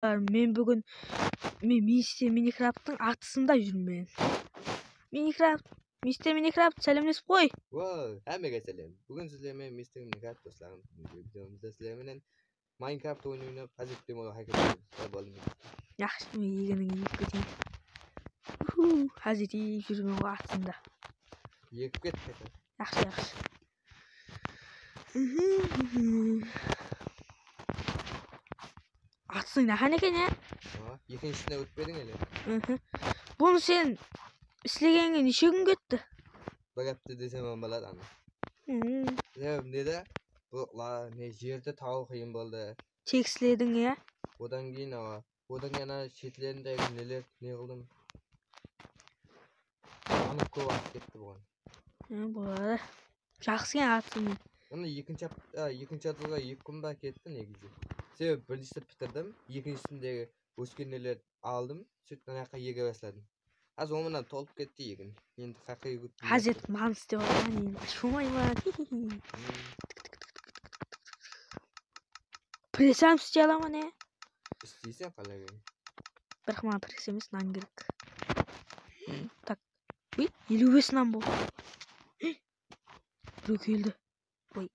Мен бүгін мен мистер Миникрафттың атысында жүрмін. Миникрафт, мистер Миникрафт, сәлемлесіп қой. Воу, hammaga сәлем. Бүгін sizlarмен мистер Minecraft do'stlarim. Bugungi videomizda sizlar bilan Minecraft o'yini o'ynab, hazil demo harakat qilamiz. Bo'ldi. Yaxshi, мен егінің егіп кетейін. Уху, hazil etib жүрмін ғой атысында. Egib ket qayta. Yaxshi, yaxshi. Атысың нахан екен, ә? Ha, екіншісіне өтпедің әлі. Бұны сен істегенге неше күн кетті? Bir hafta desem ham bo'ladi ana. Sebab neda? Bu ne yerda tog'i qiyin bo'ldi. Tekisleдің, иә? Одан кейін ава, одан кейін ана шетlerindегі нелер не қылдым. Аны көп уақыт кетті бұған. Болады. Жақсы екен атысың. Ана екінші екінші атызға 2 күн ба кетті негізі. Себебі біріншісін бітірдім, екіншісіндегі өскен нелерді алдым, сөйтіп ана жаққа еге бастадым. Қазір омынан толып кетті егін. Енді қаяққа егуді білмей Хазір маған істеп алған енді ашылмай ма? Пресс істей аламын, ә? Істейсің қалай? Бірақ маған пресс емес, нан керек. Так. Ой, 55 нан болды. Біреу келді. Ой.